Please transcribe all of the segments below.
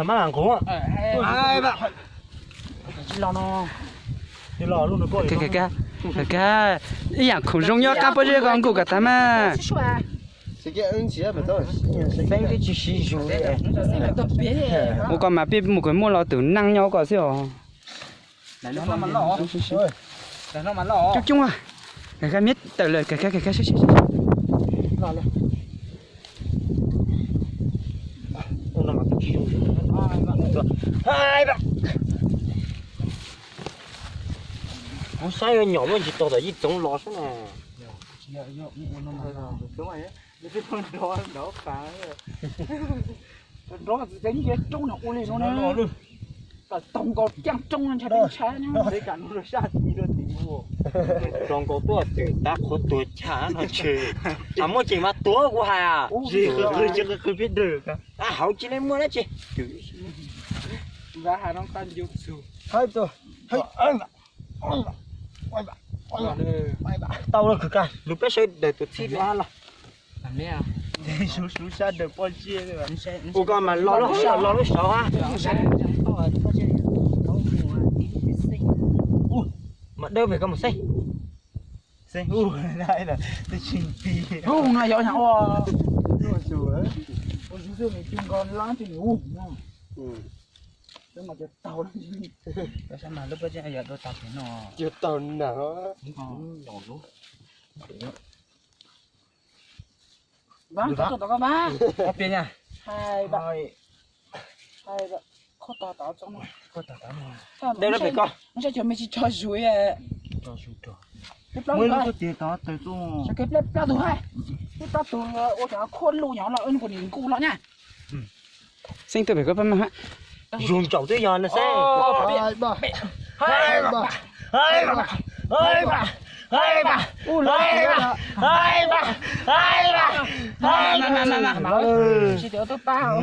Mas nqus. Kag, kag, ib yam khoom zoo nyob qab pob zeb ko nkuj kom tag mas. Ua ko mas peb mus kawg muaj lo twm neej nyob ua ko xwb os. Coob coob, kag miab tawm lawm, kag, kag, kag, kag. Kuv saib nyom muaj ntsis tau tom yij tsoov los xwb na. Nrov txiv tsev nce roob no ua li no na. Tom toog nkaus caaj roob no ntshai peb ntshai no. Peb kam nug rau sab tid rau tim ub. Zoo nkaus tuaj twm tab qhuav tuag chaj no tshwm. Muaj tseem mas tuag kuv hais. Qw qw peb dawm. Hauv tsis muaj dab tsi. Tau lawm kag lug peb sawv daws tus txhib dua los. Ua ko mas lo lub saum, lo lub saum ha. Mas dawb pem ko mus xeeb. Xeeb ub, twb tsis nti. Ub, no yog ua. Ua xwb, ua xwb, nws cug nkaus lab ces nws ub no. Lub mas cog taug, lub mas lub pob zeb yog dua tag pem no. Cog taug na. Mas tau tau koj mas. Hais, hais, koj tau tau txob no. Dej lub pem ko. Saib cov me tsis tso zus. Muaj lub tuaj tiag tau tawg tuaj. Saib kev plab plab tug hais. Plab plab tug ua cov khuab lug nyob los wb kuv nim nkuj los na. Xeeb tuaj pem ko pab mas hab. Zus ntsaum twb yog no xeeb. Tsis tias tuaj pab,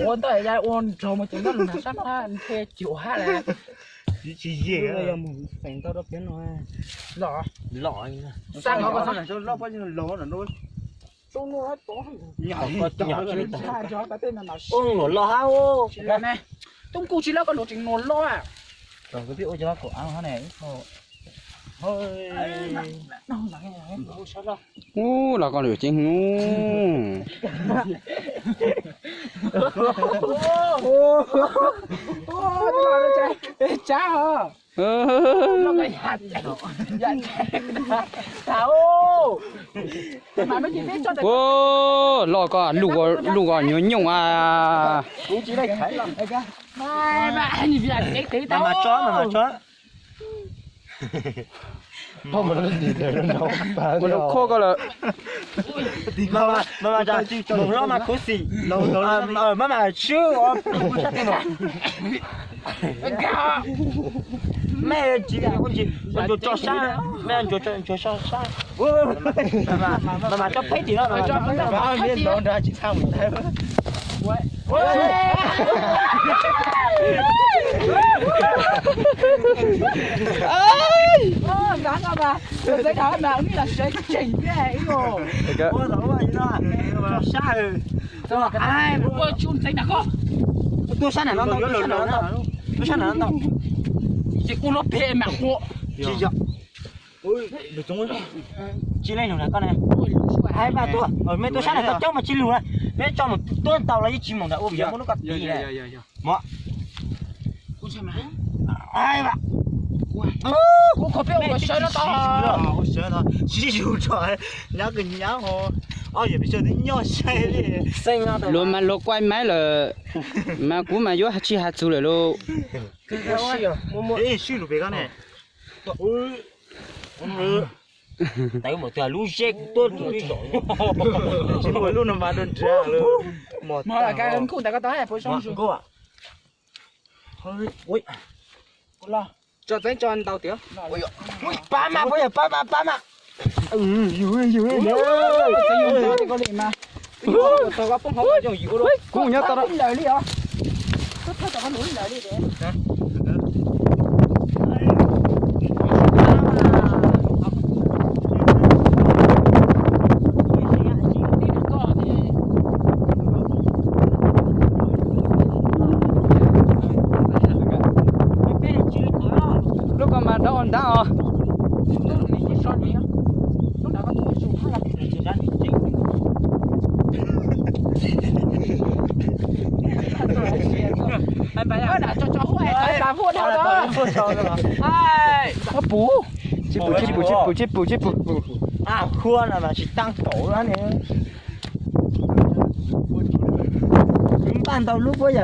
ua ntawm ya ua nrog mus ces nyob lub nag sab phab ntshe cuag hab lawm. Tsis yog mus feem ntau rau peb no. Los, los, xab no, los, los, los, ub, los hab ub. Tub nkuj tsis loj koj luv tseem nua loj. Ub, los koj luv tseem nua. Tsab os. Ub, los koj luj os nyuag nyooj a. Ua rau khoj ko lawm. Maj mam khub xim, maj mam swb. Mej tsis ua ntsis, ntsuas tso sab, mej ntsuas tso sab. Maj mam tso peb tim no. Tuaj sab na no ntau, tuaj sab na no ntau. Ces kuv lub pem mas quaj. Tsis yog. Tsis leej lug na koj ne. Hais mas tuaj, mej tuaj sab na koj coob mas tsis lug na. Mej tso mus tuaj ntau los yeej tsis mus ntawm ua vim yog muaj lub koj tid. Mog. Kuv qhov peb ua sawv no tau. Sib yug tso, nyab kws nyab ho. Ob yam pes tsawg twb nyob saib li. Luag mas luag kuaj maiv lawm, mas kuv mas yuav tsis has txug lawm lauj. Sib lug pem ko ne. Tawv mus twg lub zeb kuv tuaj lub zeb. Tsis muaj lub no mas rau nrad lawm. Mog, nkuj ntawd koj tau hais puas zoo? Tso txeeb tso ntau tiag. Pab mas, puas yog pab mas, pab mas. Yug, yug, yug. Kuv nyob tau. Lawm li os. Tab os. Puv. Tsis puv, tsis puv, tsis puv, tsis puv, tsis puv. Huab no mas tsis taab kaum lab ne. Npaj ntau lub puab yawg.